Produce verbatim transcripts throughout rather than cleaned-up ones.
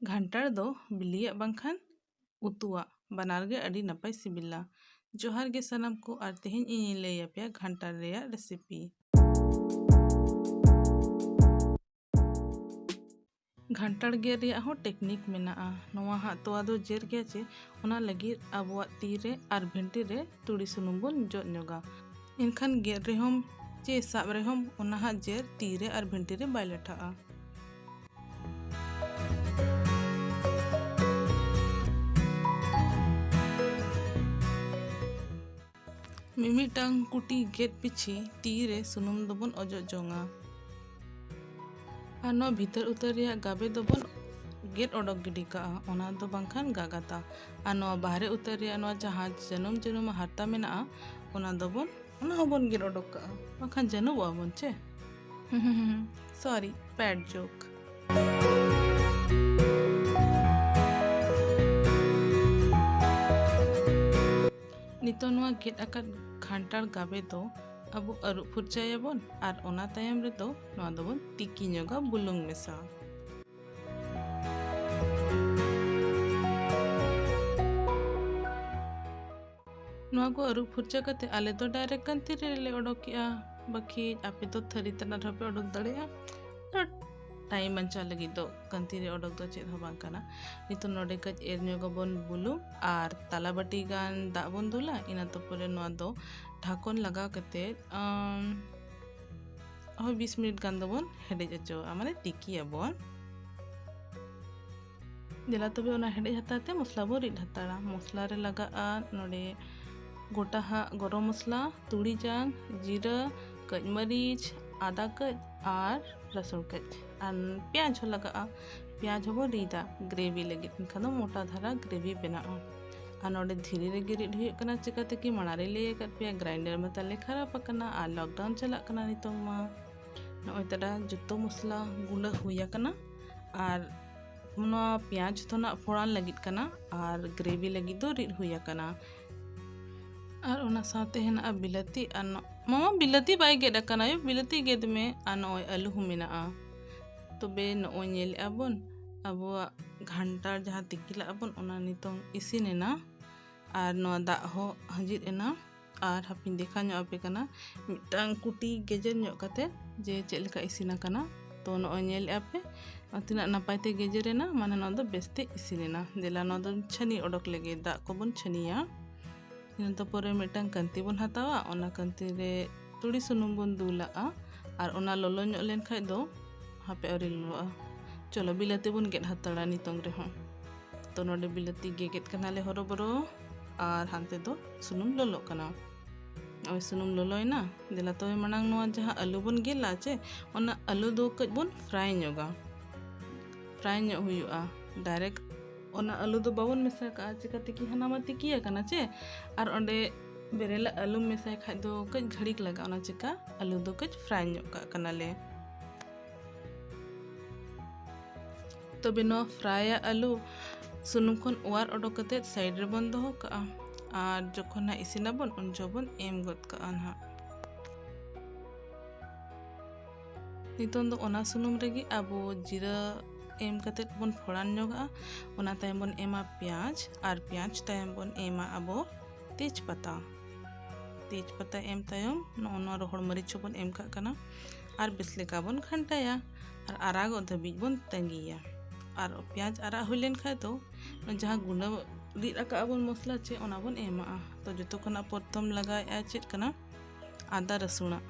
ᱜᱷᱟᱱᱴᱟᱲ ᱫᱚ ᱵᱤᱞᱤᱭᱟᱜ ᱵᱟᱝᱠᱷᱟᱱ ᱩᱛᱩᱣᱟᱜ, ᱵᱟᱱᱟᱨ ᱜᱮ ᱟᱹᱰᱤ ᱱᱟᱯᱟᱭ ᱥᱤᱵᱤᱞᱟ᱾ ᱡᱚᱦᱟᱨ ᱜᱮ ᱥᱟᱱᱟᱢ ᱠᱚ, ᱟᱨ ᱛᱮᱦᱮᱧ ᱤᱧᱤᱧ ᱞᱟᱹᱭ ᱟᱯᱮᱭᱟ ᱜᱷᱟᱱᱴᱟᱲ ᱨᱮᱭᱟᱜ ᱨᱮᱥᱤᱯᱤ᱾ ᱜᱷᱟᱱᱴᱟᱲ ᱜᱮᱫ ᱨᱮᱭᱟᱜ ᱦᱚᱸ ᱴᱮᱠᱱᱤᱠ ᱢᱮᱱᱟᱜᱼᱟ᱾ ᱱᱚᱣᱟ ᱦᱟᱸᱜ ᱛᱚᱣᱟ ᱫᱚ ᱡᱮᱨ ᱜᱮᱭᱟ ᱪᱮ, ᱚᱱᱟ ᱞᱟᱹᱜᱤᱫ ᱟᱵᱚᱣᱟᱜ ᱛᱤ ᱨᱮ ᱟᱨ ᱵᱷᱤᱱᱴᱤ ᱨᱮ ᱛᱩᱲᱤ ᱥᱩᱱᱩᱢ ᱵᱚᱱ ᱡᱚᱫ ᱧᱚᱜᱟ᱾ ᱮᱱᱠᱷᱟᱱ ᱜᱮᱫ ᱨᱮᱦᱚᱸᱢ ᱪᱮ ᱥᱟᱵ ᱨᱮᱦᱚᱸᱢ, ᱚᱱᱟ ᱦᱟᱸᱜ ᱡᱮᱨ ᱛᱤ ᱨᱮ ᱟᱨ ᱵᱷᱤᱱᱴᱤ ᱨᱮ ᱵᱟᱭ ᱞᱟᱴᱷᱟᱜᱼᱟ᱾ ᱢᱤᱢᱤᱫᱴᱟᱝ ᱠᱩᱴᱤ ᱜᱮᱫ ᱯᱤᱪᱷᱤ ᱛᱤ ᱨᱮ ᱥᱩᱱᱩᱢ ᱫᱚᱵᱚᱱ ᱚᱡᱚᱜ ᱡᱚᱝᱟ᱾ ᱟᱨ ᱱᱚᱣᱟ ᱵᱷᱤᱛᱟᱹᱨ ᱩᱛᱟᱹᱨ ᱨᱮᱭᱟᱜ ᱜᱟᱵᱮ ᱫᱚᱵᱚᱱ ᱜᱮᱫ ᱚᱰᱚᱠ ᱜᱤᱰᱤ ᱠᱟᱜᱼᱟ, ᱚᱱᱟ ᱫᱚ ᱵᱟᱝᱠᱷᱟᱱ ᱜᱟᱜᱟᱛᱟ᱾ ᱟᱨ ᱱᱚᱣᱟ ᱵᱟᱦᱨᱮ ᱩᱛᱟᱹᱨ ᱨᱮᱭᱟᱜ ᱱᱚᱣᱟ ᱡᱟᱦᱟᱸ ᱡᱟᱹᱱᱩᱢ ᱡᱟᱹᱱᱩᱢ ᱦᱟᱨᱛᱟ ᱢᱮᱱᱟᱜᱼᱟ, ᱚᱱᱟ ᱫᱚᱵᱚᱱ, ᱚᱱᱟ ᱦᱚᱸᱵᱚᱱ ᱜᱮᱫ ᱚᱰᱚᱠ ᱠᱟᱜᱼᱟ, ᱵᱟᱝᱠᱷᱟᱱ ᱡᱟᱹᱱᱩᱵᱚᱜᱼᱟ ᱵᱚᱱ ᱪᱮ᱾ Sorry, bad joke. ᱱᱤᱛᱚᱜ ᱱᱚᱣᱟ ᱜᱮᱫ ᱟᱠᱟᱫ ᱜᱷᱟᱱᱴᱟᱲ ᱜᱟᱵᱮ ᱫᱚ ᱟᱵᱚ ᱟᱹᱨᱩᱵ ᱯᱷᱩᱨᱪᱟᱹᱭᱟᱵᱚᱱ ᱟᱨ ᱚᱱᱟ ᱛᱟᱭᱚᱢ ᱨᱮᱫᱚ ᱱᱚᱣᱟ ᱫᱚᱵᱚᱱ ᱛᱤᱠᱤ ᱧᱚᱜᱟ ᱵᱩᱞᱩᱝ ᱢᱮᱥᱟ᱾ ᱱᱚᱣᱟ ᱠᱚ ᱟᱹᱨᱩᱵ ᱯᱷᱩᱨᱪᱟᱹ ᱠᱟᱛᱮ ᱟᱞᱮ ᱫᱚ direct ᱠᱟᱱᱛᱤ ᱨᱮᱞᱮ ᱚᱰᱚᱠ ᱠᱮᱜᱼᱟ᱾ ᱵᱟᱹᱠᱤ ᱟᱯᱮ ᱫᱚ ᱛᱷᱟᱹᱨᱤ ᱛᱟᱱᱟ ᱨᱮᱦᱚᱸ ᱯᱮ ᱚᱰᱚᱠ ᱫᱟᱲᱮᱭᱟᱜᱼᱟ᱾ ᱛᱚ time ᱵᱟᱧᱪᱟᱣ ᱞᱟᱹᱜᱤᱫ ᱫᱚ ᱠᱟᱱᱛᱤ ᱨᱮ ᱚᱰᱚᱠ ᱫᱚ ᱪᱮᱫ ᱦᱚᱸ ᱵᱟᱝ ᱠᱟᱱᱟ᱾ ᱱᱤᱛᱚᱜ ᱱᱚᱰᱮ ᱠᱟᱹᱡ ᱮᱨ ᱧᱚᱜ ᱟᱵᱚᱱ ᱵᱩᱞᱩᱝ ᱟᱨ ᱛᱟᱞᱟ ᱵᱟᱹᱴᱤ ᱜᱟᱱ ᱫᱟᱜ ᱵᱚᱱ ᱫᱩᱞᱟ᱾ ᱤᱱᱟᱹ ᱛᱟᱨᱯᱚᱨᱮ ᱱᱚᱣᱟ ᱫᱚ ᱰᱷᱟᱠᱚᱱ ᱞᱟᱜᱟᱣ ᱠᱟᱛᱮ, ᱟᱢ, ᱦᱳᱭ, ᱵᱤᱥ ᱢᱤᱱᱤᱴ ᱜᱟᱱ ᱫᱚᱵᱚᱱ ᱦᱮᱰᱮᱡ ᱦᱚᱪᱚᱣᱟᱜᱼᱟ, ᱢᱟᱱᱮ ᱛᱤᱠᱤᱭᱟᱵᱚᱱ᱾ ᱫᱮᱞᱟ ᱛᱚᱵᱮ ᱚᱱᱟ ᱦᱮᱰᱮᱡ ᱦᱟᱛᱟᱲ ᱛᱮ ᱢᱚᱥᱞᱟ ᱵᱚᱱ ᱨᱤᱫ ᱦᱟᱛᱟᱲᱟ᱾ ᱢᱚᱥᱞᱟ ᱨᱮ ᱞᱟᱜᱟᱜᱼᱟ ᱱᱚᱰᱮ ᱜᱚᱴᱟ ᱦᱟᱜ ᱜᱚᱨᱚᱢ ᱢᱚᱥᱞᱟ, ᱛᱩᱲᱤ ᱡᱟᱝ, ᱡᱤᱨᱟᱹ, ᱠᱟᱹᱡ ᱢᱟᱹᱨᱤᱪ, ᱟᱫᱟ ᱠᱟᱹᱡ ᱟᱨ ᱨᱟᱹᱥᱩᱱ ᱠᱟᱹᱡ ᱟᱨ ᱯᱮᱸᱭᱟᱡᱽ ᱦᱚᱸ ᱞᱟᱜᱟᱜᱼᱟ᱾ ᱯᱮᱸᱭᱟᱡᱽ ᱦᱚᱸᱵᱚᱱ ᱨᱤᱫᱟ gravy ᱞᱟᱹᱜᱤᱫ, ᱮᱱᱠᱷᱟᱱ ᱫᱚ ᱢᱚᱴᱟ ᱫᱷᱟᱨᱟ gravy ᱵᱮᱱᱟᱜᱼᱟ᱾ ᱟᱨ ᱱᱚᱰᱮ ᱫᱷᱤᱨᱤ ᱨᱮᱜᱮ ᱨᱤᱫ ᱦᱩᱭᱩᱜ ᱠᱟᱱᱟ, ᱪᱤᱠᱟᱹᱛᱮ ᱠᱤ ᱢᱟᱲᱟᱝ ᱨᱮ ᱞᱟᱹᱭ ᱟᱠᱟᱫ ᱯᱮᱭᱟ grinder ᱢᱟ ᱛᱟᱞᱮ ᱠᱷᱟᱨᱟᱯ ᱟᱠᱟᱱᱟ ᱟᱨ lockdown ᱪᱟᱞᱟᱜ ᱠᱟᱱᱟ ᱱᱤᱛᱚᱝ ᱢᱟ᱾ ᱱᱚᱜᱼᱚᱭ ᱛᱟᱰᱟ ᱡᱚᱛᱚ ᱢᱚᱥᱞᱟ ᱜᱩᱸᱰᱟᱹ ᱦᱩᱭ ᱟᱠᱟᱱᱟ ᱟᱨ ᱱᱚᱣᱟ ᱯᱮᱸᱭᱟᱡᱽ ᱫᱚ ᱱᱟᱜ ᱯᱷᱚᱲᱟᱱ ᱞᱟᱹᱜᱤᱫ ᱠᱟᱱᱟ ᱟᱨ gravy ᱞᱟᱹᱜᱤᱫ ᱫᱚ ᱨᱤᱫ ᱦᱩᱭ ᱟᱠᱟᱱᱟ᱾ ᱟᱨ ᱚᱱᱟ ᱥᱟᱶᱛᱮ ᱦᱮᱱᱟᱜᱼᱟ ᱵᱤᱞᱟᱹᱛᱤ ᱟᱨ ᱱᱚ-, ᱢᱟᱢᱟ ᱵᱤᱞᱟᱹᱛᱤ ᱵᱟᱭ ᱜᱮᱫ ᱟᱠᱟᱱᱟ, ᱭᱳ ᱵᱤᱞᱟᱹᱛᱤ ᱜᱮᱫ ᱢᱮ᱾ ᱟᱨ ᱱᱚᱜᱼᱚᱭ ᱟᱹᱞᱩ ᱦᱚᱸ ᱢᱮᱱᱟᱜᱼᱟ᱾ ᱛᱚᱵᱮ ᱱᱚᱜᱼᱚᱭ ᱧᱮᱞᱮᱜᱼᱟ ᱵᱚᱱ, ᱟᱵᱚᱣᱟᱜ ᱜᱷᱟᱱᱴᱟᱲ ᱡᱟᱦᱟᱸ ᱛᱤᱠᱤ ᱞᱟᱜᱼᱟ ᱵᱚᱱ, ᱚᱱᱟ ᱱᱤᱛᱚᱝ ᱤᱥᱤᱱ ᱮᱱᱟ ᱟᱨ ᱱᱚᱣᱟ ᱫᱟᱜ ᱦᱚᱸ ᱦᱟᱹᱡᱤᱫ ᱮᱱᱟ᱾ ᱟᱨ ᱦᱟᱯᱮᱧ ᱫᱮᱠᱷᱟᱣ ᱧᱚᱜ ᱟᱯᱮ ᱠᱟᱱᱟ, ᱢᱤᱫᱴᱟᱝ ᱠᱩᱴᱤ ᱜᱮᱡᱮᱨ ᱧᱚᱜ ᱠᱟᱛᱮ ᱡᱮ ᱪᱮᱫ ᱞᱮᱠᱟ ᱤᱥᱤᱱ ᱟᱠᱟᱱᱟ᱾ ᱛᱚ ᱱᱚᱜᱼᱚᱭ ᱧᱮᱞᱮᱫᱼᱟ ᱯᱮ ᱛᱤᱱᱟᱹᱜ ᱱᱟᱯᱟᱭ ᱛᱮ ᱜᱮᱡᱮᱨ ᱮᱱᱟ, ᱢᱟᱱᱮ ᱱᱚᱣᱟ ᱫᱚ ᱵᱮᱥᱛᱮ ᱤᱥᱤᱱ ᱮᱱᱟ᱾ ᱫᱮᱞᱟ ᱱᱚᱣᱟ ᱫᱚ ᱪᱷᱟᱹᱱᱤ ᱚᱰᱚᱠ ᱞᱮᱜᱮ, ᱫᱟᱜ ᱠᱚᱵᱚᱱ ᱪᱷᱟᱹᱱᱤᱭᱟ᱾ ᱤᱱᱟᱹ ᱛᱟᱨᱯᱚᱨᱮ ᱢᱤᱫᱴᱟᱝ ᱠᱟᱹᱱᱛᱤ ᱵᱚᱱ ᱦᱟᱛᱟᱣᱟ, ᱚᱱᱟ ᱠᱟᱹᱱᱛᱤ ᱨᱮ ᱛᱩᱲᱤ ᱥᱩᱱᱩᱢ ᱵᱚᱱ ᱫᱩᱞᱟᱜᱼᱟ᱾ ᱟᱨ ᱚᱱᱟ ᱞᱚᱞᱚ ᱧᱚᱜ ᱞᱮᱱ ᱠᱷᱟᱡ ᱫᱚ, ᱦᱟᱯᱮ ᱟᱹᱣᱨᱤ ᱞᱚᱞᱚᱜᱼᱟ, ᱪᱚᱞᱚ ᱵᱤᱞᱟᱹᱛᱤ ᱵᱚᱱ ᱜᱮᱫ ᱦᱟᱛᱟᱲᱟ ᱱᱤᱛᱚᱝ ᱨᱮᱦᱚᱸ᱾ ᱛᱚ ᱱᱚᱰᱮ ᱵᱤᱞᱟᱹᱛᱤ ᱜᱮᱜᱮᱫ ᱠᱟᱱᱟᱞᱮ ᱦᱚᱨᱚᱵᱚᱨᱚ, ᱟᱨ ᱦᱟᱱᱛᱮ ᱫᱚ ᱥᱩᱱᱩᱢ ᱞᱚᱞᱚᱜ ᱠᱟᱱᱟ᱾ ᱱᱚᱜᱼᱚᱭ ᱥᱩᱱᱩᱢ ᱞᱚᱞᱚᱭᱮᱱᱟ᱾ ᱫᱮᱞᱟ ᱛᱚᱵᱮ ᱢᱟᱲᱟᱝ ᱱᱚᱣᱟ ᱡᱟᱦᱟᱸ ᱟᱹᱞᱩ ᱵᱚᱱ ᱜᱮᱫ ᱞᱟᱜᱼᱟ ᱪᱮ, ᱚᱱᱟ ᱟᱹᱞᱩ ᱫᱚ ᱠᱟᱹᱡ ᱵᱚᱱ ᱯᱷᱨᱟᱭ ᱧᱚᱜᱟ᱾ ᱯᱷᱨᱟᱭ ᱧᱚᱜ ᱦᱩᱭᱩᱜᱼᱟ᱾ ᱰᱟᱭᱨᱮᱠᱴ ᱚᱱᱟ ᱟᱹᱞᱩ ᱫᱚ ᱵᱟᱵᱚᱱ ᱢᱮᱥᱟ ᱠᱟᱜᱼᱟ, ᱪᱮᱠᱟ ᱛᱤᱠᱤ ᱦᱟᱱᱟ ᱢᱟ ᱛᱤᱠᱤ ᱟᱠᱟᱱᱟ ᱪᱮ, ᱟᱨ ᱚᱸᱰᱮ ᱵᱮᱨᱮᱞᱟᱜ ᱟᱹᱞᱩᱢ ᱢᱮᱥᱟᱭ ᱠᱷᱟᱡ ᱫᱚ ᱠᱟᱹᱡ ᱜᱷᱟᱹᱲᱤᱠ ᱞᱟᱜᱟᱜᱼᱟ, ᱚᱱᱟ ᱪᱮᱠᱟ ᱟᱹᱞᱩ ᱫᱚ ᱠᱟᱹᱡ ᱯᱷᱨᱟᱭ ᱧᱚᱜ ᱠᱟᱜ ᱠᱟᱱᱟᱞᱮ᱾ ᱛᱚᱵᱮ ᱱᱚᱣᱟ ᱯᱷᱨᱟᱭᱟᱜ ᱟᱹᱞᱩ ᱥᱩᱱᱩᱢ ᱠᱷᱚᱱ ᱚᱣᱟᱨ ᱚᱰᱚᱠ ᱠᱟᱛᱮ ᱥᱟᱭᱤᱰ ᱨᱮᱵᱚᱱ ᱫᱚᱦᱚ ᱠᱟᱜᱼᱟ, ᱟᱨ ᱡᱚᱠᱷᱚᱱ ᱦᱟᱸᱜ ᱤᱥᱤᱱᱟᱵᱚᱱ ᱩᱱ ᱡᱚᱦᱚᱜ ᱵᱚᱱ ᱮᱢ ᱜᱚᱫ ᱠᱟᱜᱼᱟ ᱱᱟᱦᱟᱜ᱾ ᱱᱤᱛᱚᱝ ᱫᱚ ᱚᱱᱟ ᱥᱩᱱᱩᱢ ᱨᱮᱜᱮ ᱟᱵᱚ ᱡᱤᱨᱟᱹ ᱮᱢ ᱠᱟᱛᱮᱫ ᱵᱚᱱ ᱯᱷᱚᱲᱟᱱ ᱧᱚᱜᱟᱜᱼᱟ᱾ ᱚᱱᱟ ᱛᱟᱭᱚᱢ ᱵᱚᱱ ᱮᱢᱟ ᱯᱮᱸᱭᱟᱡᱽ, ᱟᱨ ᱯᱮᱸᱭᱟᱡᱽ ᱛᱟᱭᱚᱢ ᱵᱚᱱ ᱮᱢᱟ ᱟᱵᱚ ᱛᱮᱡᱽ ᱯᱟᱛᱟ᱾ ᱛᱮᱡᱽ ᱯᱟᱛᱟ ᱮᱢ ᱛᱟᱭᱚᱢ ᱱᱚᱜᱼᱚ ᱱᱚᱣᱟ ᱨᱚᱦᱚᱲ ᱢᱟᱹᱨᱤᱪ ᱦᱚᱸᱵᱚᱱ ᱮᱢ ᱠᱟᱜ ᱠᱟᱱᱟ, ᱟᱨ ᱵᱮᱥ ᱞᱮᱠᱟ ᱵᱚᱱ ᱜᱷᱟᱱᱴᱟᱭᱟ, ᱟᱨ ᱟᱨᱟᱜᱚᱜ ᱫᱷᱟᱹᱵᱤᱡ ᱵᱚᱱ ᱛᱟᱺᱜᱤᱭᱟ᱾ ᱟᱨ ᱯᱮᱸᱭᱟᱡᱽ ᱟᱨᱟᱜ ᱦᱩᱭ ᱞᱮᱱ ᱠᱷᱟᱡ ᱫᱚ ᱡᱟᱦᱟᱸ ᱜᱩᱸᱰᱟᱹ ᱨᱤᱫ ᱟᱠᱟᱫ ᱵᱚᱱ ᱢᱚᱥᱞᱟ ᱪᱮ, ᱚᱱᱟ ᱵᱚᱱ ᱮᱢᱟᱜᱼᱟ᱾ ᱛᱚ ᱡᱚᱛᱚ ᱠᱷᱚᱱᱟᱜ ᱯᱨᱚᱛᱷᱚᱢ ᱞᱟᱜᱟᱣᱮᱫᱼᱟ ᱪᱮᱫ ᱠᱟᱱᱟ, ᱟᱫᱟ ᱨᱟᱹᱥᱩᱱᱟᱜ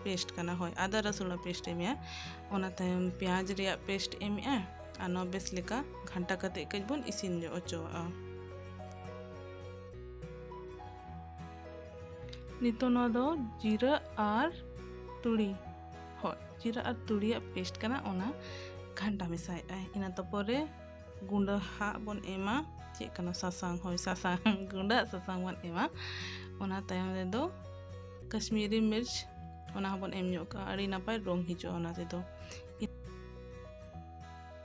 ᱯᱮᱥᱴ ᱠᱟᱱᱟ᱾ ᱦᱳᱭ, ᱟᱫᱟ ᱨᱟᱹᱥᱩᱱᱟᱜ ᱯᱮᱥᱴ ᱮᱢᱮᱜᱼᱟ᱾ ᱚᱱᱟ ᱛᱟᱭᱚᱢ ᱯᱮᱸᱭᱟᱡᱽ ᱨᱮᱭᱟᱜ ᱯᱮᱥᱴ ᱮᱢᱮᱜᱼᱟ, ᱟᱨ ᱱᱚᱣᱟ ᱵᱮᱥ ᱞᱮᱠᱟ ᱜᱷᱟᱱᱴᱟ ᱠᱟᱛᱮ ᱠᱟᱹᱡ ᱵᱚᱱ ᱤᱥᱤᱱ ᱧᱚᱜ ᱦᱚᱪᱚᱣᱟᱜᱼᱟ᱾ ᱱᱤᱛᱚᱜ ᱱᱚᱣᱟ ᱫᱚ ᱡᱤᱨᱟᱹ ᱟᱨ ᱛᱩᱲᱤ, ᱦᱳᱭ, ᱡᱤᱨᱟᱹ ᱟᱨ ᱛᱩᱲᱤᱭᱟᱜ ᱯᱮᱥᱴ ᱠᱟᱱᱟ, ᱚᱱᱟ ᱜᱷᱟᱱᱴᱟ ᱢᱮᱥᱟᱭᱮᱫᱼᱟᱭ᱾ ᱤᱱᱟᱹ ᱛᱟᱨᱯᱚᱨᱮ ᱜᱩᱸᱰᱟᱹ ᱦᱟᱸᱜ ᱵᱚᱱ ᱮᱢᱟ, ᱪᱮᱫ ᱠᱟᱱᱟ, ᱥᱟᱥᱟᱝ, ᱦᱳᱭ, ᱥᱟᱥᱟᱝ, ᱜᱩᱸᱰᱟᱹ ᱥᱟᱥᱟᱝ ᱵᱚᱱ ᱮᱢᱟ᱾ ᱚᱱᱟ ᱛᱟᱭᱚᱢ ᱨᱮᱫᱚ ᱠᱟᱥᱢᱤᱨᱤ ᱢᱤᱨᱪ, ᱚᱱᱟ ᱦᱚᱸᱵᱚᱱ ᱮᱢ ᱧᱚᱜ ᱠᱟᱜᱼᱟ, ᱟᱹᱰᱤ ᱱᱟᱯᱟᱭ ᱨᱚᱝ ᱦᱤᱡᱩᱜᱼᱟ ᱚᱱᱟ ᱛᱮᱫᱚ᱾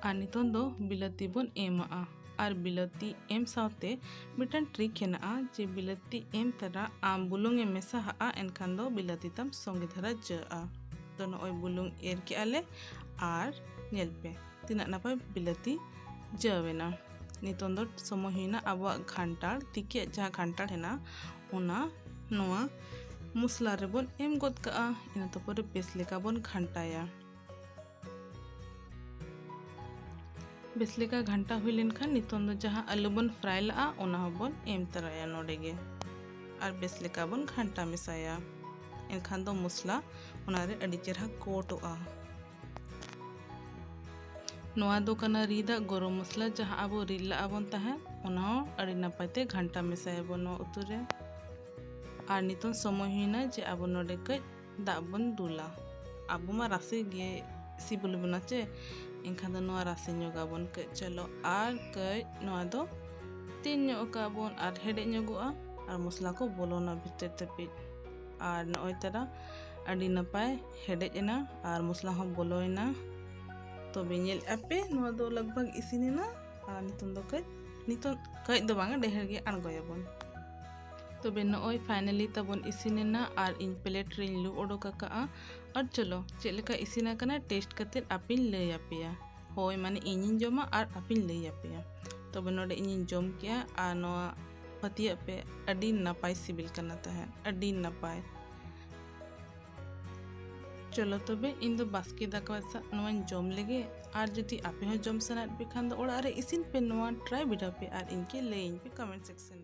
ᱟᱨ ᱱᱤᱛᱚᱝ ᱫᱚ ᱵᱤᱞᱟᱹᱛᱤ ᱵᱚᱱ ᱮᱢᱟᱜᱼᱟ᱾ ᱟᱨ ᱵᱤᱞᱟᱹᱛᱤ ᱮᱢ ᱥᱟᱶᱛᱮ ᱢᱤᱫᱴᱟᱝ ᱴᱨᱤᱠ ᱦᱮᱱᱟᱜᱼᱟ, ᱡᱮ ᱵᱤᱞᱟᱹᱛᱤ ᱮᱢ ᱛᱚᱨᱟ ᱟᱢ ᱵᱩᱞᱩᱝ ᱮᱢ ᱢᱮᱥᱟ ᱦᱟᱜᱼᱟ, ᱮᱱᱠᱷᱟᱱ ᱫᱚ ᱵᱤᱞᱟᱹᱛᱤ ᱛᱟᱢ ᱥᱚᱸᱜᱮ ᱫᱷᱟᱨᱟ ᱡᱟᱹᱜᱼᱟ᱾ ᱛᱚ ᱱᱚᱜᱼᱚᱭ ᱵᱩᱞᱩᱝ ᱮᱨ ᱠᱮᱜᱼᱟ ᱞᱮ, ᱟᱨ ᱧᱮᱞ ᱯᱮ, ᱛᱤᱱᱟᱹᱜ ᱱᱟᱯᱟᱭ ᱵᱤᱞᱟᱹᱛᱤ ᱡᱟᱹᱣ ᱮᱱᱟ᱾ ᱱᱤᱛᱚᱝ ᱫᱚ ᱥᱚᱢᱚᱭ ᱦᱩᱭᱱᱟ ᱟᱵᱚᱣᱟᱜ ᱜᱷᱟᱱᱴᱟᱲ, ᱛᱤᱠᱤᱭᱟᱜ ᱡᱟᱦᱟᱸ ᱜᱷᱟᱱᱴᱟᱲ ᱦᱮᱱᱟᱜᱼᱟ, ᱚᱱᱟ ᱱᱚᱣᱟ ᱢᱚᱥᱞᱟ ᱨᱮᱵᱚᱱ ᱮᱢ ᱜᱚᱫ ᱠᱟᱜᱼᱟ᱾ ᱤᱱᱟᱹ ᱛᱟᱨᱯᱚᱨᱮ ᱵᱮᱥ ᱞᱮᱠᱟ ᱵᱚᱱ ᱜᱷᱟᱱᱴᱟᱭᱟ᱾ ᱵᱮᱥ ᱞᱮᱠᱟ ᱜᱷᱟᱱᱴᱟ ᱦᱩᱭ ᱞᱮᱱᱠᱷᱟᱱ ᱱᱤᱛᱚᱝ ᱫᱚ ᱡᱟᱦᱟᱸ ᱟᱹᱞᱩ ᱵᱚᱱ ᱯᱷᱨᱟᱭ ᱞᱟᱜᱼᱟ, ᱚᱱᱟ ᱦᱚᱸᱵᱚᱱ ᱮᱢ ᱛᱚᱨᱟᱭᱟ ᱱᱚᱰᱮ ᱜᱮ᱾ ᱟᱨ ᱵᱮᱥ ᱞᱮᱠᱟ ᱵᱚᱱ ᱜᱷᱟᱱᱴᱟ ᱢᱮᱥᱟᱭᱟ᱾ ᱮᱱᱠᱷᱟᱱ ᱫᱚ ᱢᱚᱥᱞᱟ ᱚᱱᱟᱨᱮ ᱟᱹᱰᱤ ᱪᱮᱨᱦᱟ ᱠᱳᱴᱚᱜᱼᱟ᱾ ᱱᱚᱣᱟ ᱫᱚ ᱠᱟᱱᱟ ᱨᱤᱫᱟᱜ ᱜᱚᱨᱚᱢ ᱢᱚᱥᱞᱟ, ᱡᱟᱦᱟᱸ ᱟᱵᱚ ᱨᱤᱫ ᱞᱟᱜᱼᱟ ᱵᱚᱱ ᱛᱟᱦᱮᱸᱫ, ᱚᱱᱟ ᱦᱚᱸ ᱟᱹᱰᱤ ᱱᱟᱯᱟᱭ ᱛᱮ ᱜᱷᱟᱱᱴᱟ ᱢᱮᱥᱟᱭᱟᱵᱚᱱ ᱱᱚᱣᱟ ᱩᱛᱩ ᱨᱮ᱾ ᱟᱨ ᱱᱤᱛᱚᱝ ᱥᱚᱢᱚᱭ ᱦᱩᱭᱱᱟ ᱡᱮ ᱟᱵᱚ ᱱᱚᱰᱮ ᱠᱟᱹᱡ ᱫᱟᱜ ᱵᱚᱱ ᱫᱩᱞᱟ᱾ ᱟᱵᱚ ᱢᱟ ᱨᱟᱥᱮ ᱜᱮ ᱥᱤᱵᱤᱞ ᱵᱚᱱᱟ ᱪᱮ, ᱮᱱᱠᱷᱟᱱ ᱫᱚ ᱱᱚᱣᱟ ᱨᱟᱥᱮ ᱧᱚᱜᱟᱵᱚᱱ ᱠᱟᱹᱡ᱾ ᱪᱚᱞᱚ, ᱟᱨ ᱠᱟᱹᱡ ᱱᱚᱣᱟ ᱫᱚ ᱛᱮᱧ ᱧᱚᱜ ᱠᱟᱜᱼᱟ ᱵᱚᱱ ᱟᱨ ᱦᱮᱰᱮᱡ ᱧᱚᱜᱚᱜᱼᱟ, ᱟᱨ ᱢᱚᱥᱞᱟ ᱠᱚ ᱵᱚᱞᱚᱱᱟ ᱵᱷᱤᱛᱤᱨ ᱛᱟᱹᱯᱤᱡ᱾ ᱟᱨ ᱱᱚᱜᱼᱚᱭ ᱛᱟᱨᱟ ᱟᱹᱰᱤ ᱱᱟᱯᱟᱭ ᱦᱮᱰᱮᱡ ᱮᱱᱟ ᱟᱨ ᱢᱚᱥᱞᱟ ᱦᱚᱸ ᱵᱚᱞᱚᱭᱮᱱᱟ᱾ ᱛᱚᱵᱮ ᱧᱮᱞᱮᱫᱼᱟ ᱯᱮ, ᱱᱚᱣᱟ ᱫᱚ ᱞᱟᱜᱽ ᱵᱷᱟᱜᱽ ᱤᱥᱤᱱ ᱮᱱᱟ᱾ ᱟᱨ ᱱᱤᱛᱚᱝ ᱫᱚ ᱠᱟᱹᱡ, ᱱᱤᱛᱚᱝ ᱠᱟᱹᱡ ᱫᱚ ᱵᱟᱝᱟ, ᱰᱷᱮᱨ ᱜᱮ ᱟᱬᱜᱚᱭᱟᱵᱚᱱ᱾ ᱛᱚᱵᱮ ᱱᱚᱜᱼᱚᱭ finally ᱛᱟᱵᱚᱱ ᱤᱥᱤᱱ ᱮᱱᱟ ᱟᱨ ᱤᱧ plate ᱨᱮᱧ ᱞᱩ ᱚᱰᱚᱠ ᱟᱠᱟᱫᱼᱟ᱾ ᱟᱨ ᱪᱚᱞᱚ, ᱪᱮᱫ ᱞᱮᱠᱟ ᱤᱥᱤᱱ ᱟᱠᱟᱱᱟ taste ᱠᱟᱛᱮᱫ ᱟᱯᱮᱧ ᱞᱟᱹᱭ ᱟᱯᱮᱭᱟ᱾ ᱦᱳᱭ, ᱢᱟᱱᱮ ᱤᱧᱤᱧ ᱡᱚᱢᱟ ᱟᱨ ᱟᱯᱮᱧ ᱞᱟᱹᱭ ᱟᱯᱮᱭᱟ᱾ ᱛᱚᱵᱮ ᱱᱚᱰᱮ ᱤᱧᱤᱧ ᱡᱚᱢ ᱠᱮᱜᱼᱟ ᱟᱨ ᱱᱚᱣᱟ ᱯᱟᱹᱛᱭᱟᱹᱜ ᱯᱮ, ᱟᱹᱰᱤ ᱱᱟᱯᱟᱭ ᱥᱤᱵᱤᱞ ᱠᱟᱱᱟ ᱛᱟᱦᱮᱸᱫ, ᱟᱹᱰᱤ ᱱᱟᱯᱟᱭ᱾ ᱪᱚᱞᱚ ᱛᱚᱵᱮ, ᱤᱧ ᱫᱚ ᱵᱟᱥᱠᱮ ᱫᱟᱠᱟ ᱥᱟᱜ ᱱᱚᱣᱟᱧ ᱡᱚᱢ ᱞᱮᱜᱮ᱾ ᱟᱨ ᱡᱩᱫᱤ ᱟᱯᱮ ᱦᱚᱸ ᱡᱚᱢ ᱥᱟᱱᱟᱭᱮᱫ ᱯᱮ ᱠᱷᱟᱱ ᱫᱚ ᱚᱲᱟᱜ ᱨᱮ ᱤᱥᱤᱱ ᱯᱮ, ᱱᱚᱣᱟ try ᱵᱤᱰᱟᱹᱣ ᱯᱮ ᱟᱨ ᱤᱧ ᱠᱮ ᱞᱟᱹᱭᱟᱹᱧ ᱯᱮ comment section ᱨᱮ᱾